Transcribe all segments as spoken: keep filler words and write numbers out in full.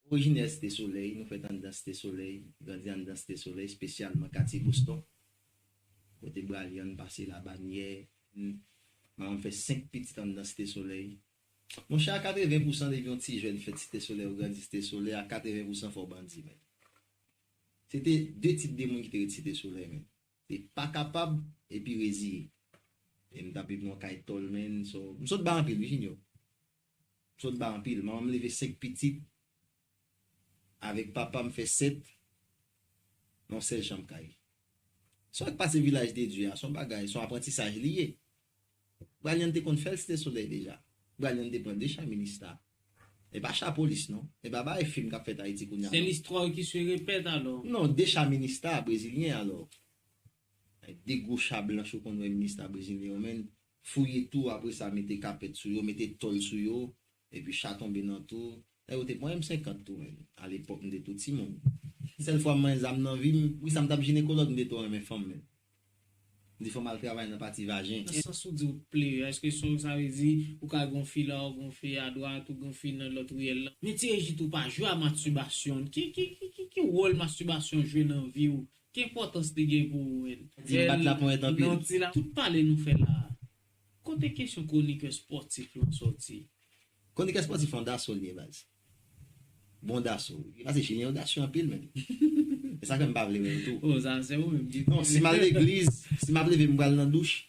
Orijinè Site Solèy, nou fèt anndan Site Solèy, grandi anndan Site Solèy, espesyalman katye Boston, kote Bralyan pase Labanyè. Manman m fè senk pitit anndan Site Solèy. Monchè, a katreven pousan depi yon ti jèn fèt Site Solèy ou grandi Site Solèy, a katreven pousan fò w bandi, men. Se te de tip de moun ki te ret Site Solèy, men. Se pa kapab epi reziye. E m t ap viv nan yon kay tòl, men. So, m sot bay anpil, wi, Junior. M sot bay anpil. Manman m leve senk pitit. Avèk papa m fè sèt. Nan yon sèl chanm kay. Sa k pase Vilaj de Dye a, se yon bagay, se yon aprantisaj li ye. Bralyan te konn fè l Site Solèy deja. Bralyan te pran de cha Minista. E pa cha polis non. E pa bagay fim k ap fèt Ayiti kounye a non. C'est l'histoire qui se répète alors. Non, de cha Minista brezilyen alò. De gwo cha blanch ou konn wè Minista brezilyen yo, men fouye tou, apre sa mete kapèt sou yo, mete tòl sou yo, epi cha tonbe nan tou. Nèg yo te pran M senkant tou, men. Alepòk, m te tou timoun. Sèl fwa m manyen zam nan vi m, wi, sa m t ap jinekològ, m te tou renmen fanm, men. M di fò m al travay nan pati vajen. Nan sans ou di ou t player, èske sa, sa vle di ou ka gon fi la, ou gon fi adwat, ou gon fi nan lòt riyèl la? Men Ti Reji tou pa jwe a mastibasyon. Ki, ki, ki, ki, ki wòl mastibasyon jwe nan vi w? Ki enpòtans li gen pou ou menm? Di m bat laponyèt anpil. Nan ti la, tout pale nou fè la a, kote kesyon kwonikè spòtif lan sòti? Kwonikè spòtif lan, daso l ye, baz. Bon daso. Paske chilyen yo dasyo anpil, men. E sa fè m pa vle wè yo tou. Oh, sa se ou menm ki... Non, si m al legliz, si m ap leve m pral nan douch,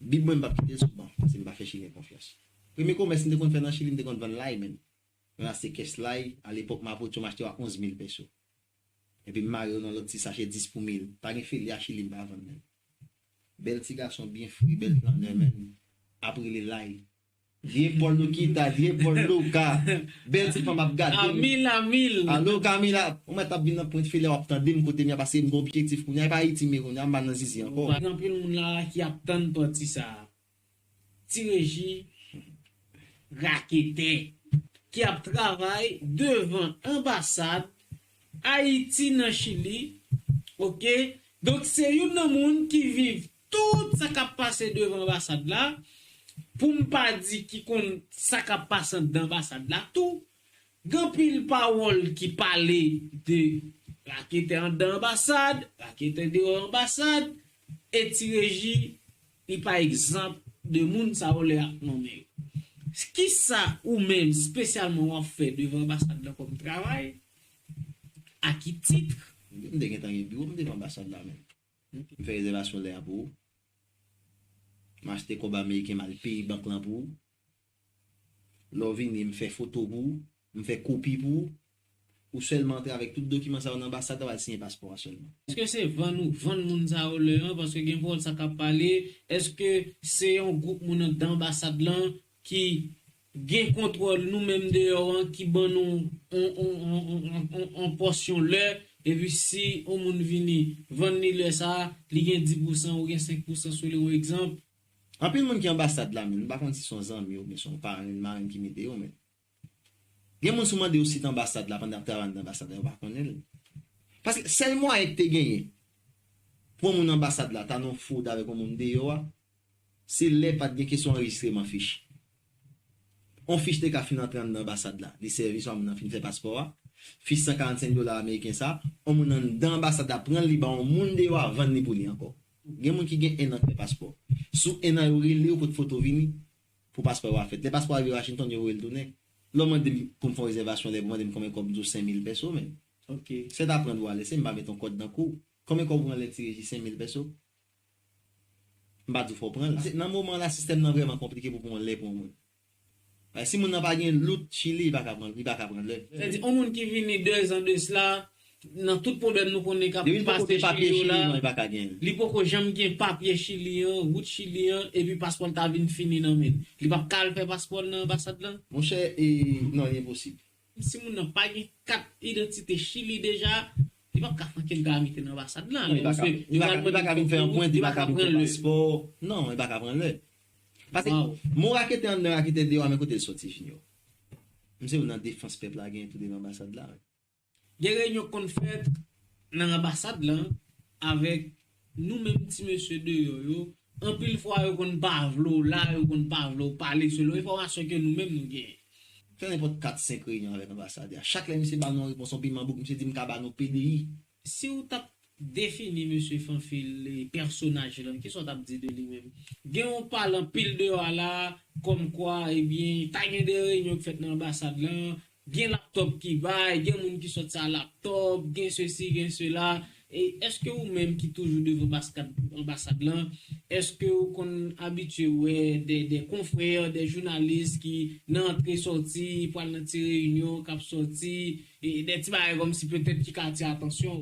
Bib mwen m p ap kite l sou ban, paske m pa fè chilyen konfyans. Premye komès m te konn fè nan Chili, m te konn vann lay, men. Mwen achte kès lay, alepòk Mapocho m achte yo a onz mil peso. Epi m mare yo nan lòt ti sachè dis pou mil. Pa gen felya Chili m pa vann, men. Bèl ti gason byen fri, bèl flannè, men. Ap rele lay. Diye Paul Lukita, Diye Paul Luka. Bèl ti fanm ap gade m. Amil, amil. Alo, Camila, ou mèt ap vin nan pwent filè, w ap tande m kote m ye a, paske m gen objektif kounye a, e pa Ayiti m ye kounye a, m pa nan zizi ankò. Gen anpil moun la ki ap tann pati sa a. Ti Reji, raketè, ki ap travay devan anbasad Ayiti nan Chili, oke? Donk, se youn nan moun ki viv tout sa k ap pase devan anbasad la, pou m pa di ki konn sa k ap pase anndan anbasad la tou. Gen anpil pawòl ki pale de raketè anndan anbasad, raketè deyò anbasad, e Ti Reji, li pa egzanp de moun sa yo lè y ap nonmen yo. Kisa ou menm, espesyalman, w ap fè devan anbasad la kòm travay? A ki tit? M te gentan gen biwo m devan anbasad la menm. M fè rezèvasyon lè a pou ou. M achte kòb ameriken, m al peye bank lan pou ou. Lè w vini, m fè foto pou ou, m fè kopi pou ou. Ou sèlman antre avèk tout dokiman sa yo nan anbasad la, w al siyen paspò a sèlman. Èske se vann ou vann moun sa yo lè an? Paske gen pawòl sa k ap pale. Èske se yon gwoup moun anndan anbasad lan ki gen kontwòl nou menm deyò an, ki ban nou on, on, on, on, on, on, on pòsyon lè, epi si yon moun vini vann li lè sa a, li gen dis pousan ou gen senk pousan sou li, yon egzanp? Anpil moun ki anbasad la, men, m pa konn si se yon zanmi oubyen se yon parenn, marenn ki mete yo, men. Gen moun si w mande yo sit anbasad la pandan y ap travay anndan anbasad la, yo pa konnen l. Paske sèl mwayen ki te genyen pou yon moun anbasad la ta nan yon fwod avèk yon moun deyò a, se lè pa t gen kesyon anrejistreman fich. Yon fich te ka fin antre anndan anbasad la, li sèvi swa moun nan fin fè paspò a, fich san karannsenk dola ameriken sa, yon moun anndan anbasad la pran l, li ba yon moun deyò a, vann li pou li ankò. Gen moun ki gen ennan k fè paspò. Sou ennan yo rele yo pot foto vini pou paspò yo a fèt. Lè paspò a rive Washington, yo voye l tounen. Lè w mande m pou m fè yon rezèvasyon lè, pou mande m konbyen kòb, m di w senk mil peso, men. Ok. Sèt aprann ou alèse, m pa met yon kòd nan kou w. Konbyen kòb ou pran lè Ti Reji? Senk mil peso? M pa di w fò w pran l. Nan moman la, sistèm nan vrèman konplike pou pran yon lè pou yon moun. Paske si moun nan pa gen lout Chili, li pa ka pran, li pa ka pran lè. Sètadi, yon moun ki vini de zan de sila, nan tout pwoblèm nou konnen k ap pase Chili yo la, li poko janm gen papye Chili an, wout Chili an, epi paspò l ta vin fini nan men l. Li p ap ka al fè paspò l nan anbasad lan? Monchè, e, non, li enposib. Si moun nan pa gen kat idantite Chili deja, li p ap ka flanke l gravite nan anbasad lan. Non, li pa ka, li pa ka, li pa ka vin fè anprent, li pa ka vin fè paspò. Non, li pa ka pran lè. Paske mo raketè anndan, raketè deyò a, men kote l soti, Junior? M se youn nan defans pèp la genyen tou devan anbasad la. Gen reyinyon k konn fèt nan anbasad lan avèk nou menm ti mesye deyò yo. Anpil fwa, yo konn pa vle w la, yo konn pa vle w pale selon enfòmasyon ke nou menm nou genyen. fè nenpòt kat senk reyinyon avèk anbasadè a. Chak lè misye ba nou yon repons, yon piman bouk, misye di m ka ba nou P D I. Si w t ap defini mesye Fanfil e pèsonaj lan, kisa w t ap di de li menm? Gen yon pale anpil deyò a la, kòmkwa, ebyen, ta gen de reyinyon ki fèt nan anbasad lan, gen laptòp ki bay, gen moun ki sòti a laptòp, gen sesi, gen sela. E èske ou menm ki toujou devan anbasad lan, èske ou konn abitye wè de, de konfrè, de jounalis ki nan antre sòti, pral nan ti reyinyon, k ap sòti, e de ti bagay kòmsi petèt ki ka atire atansyon?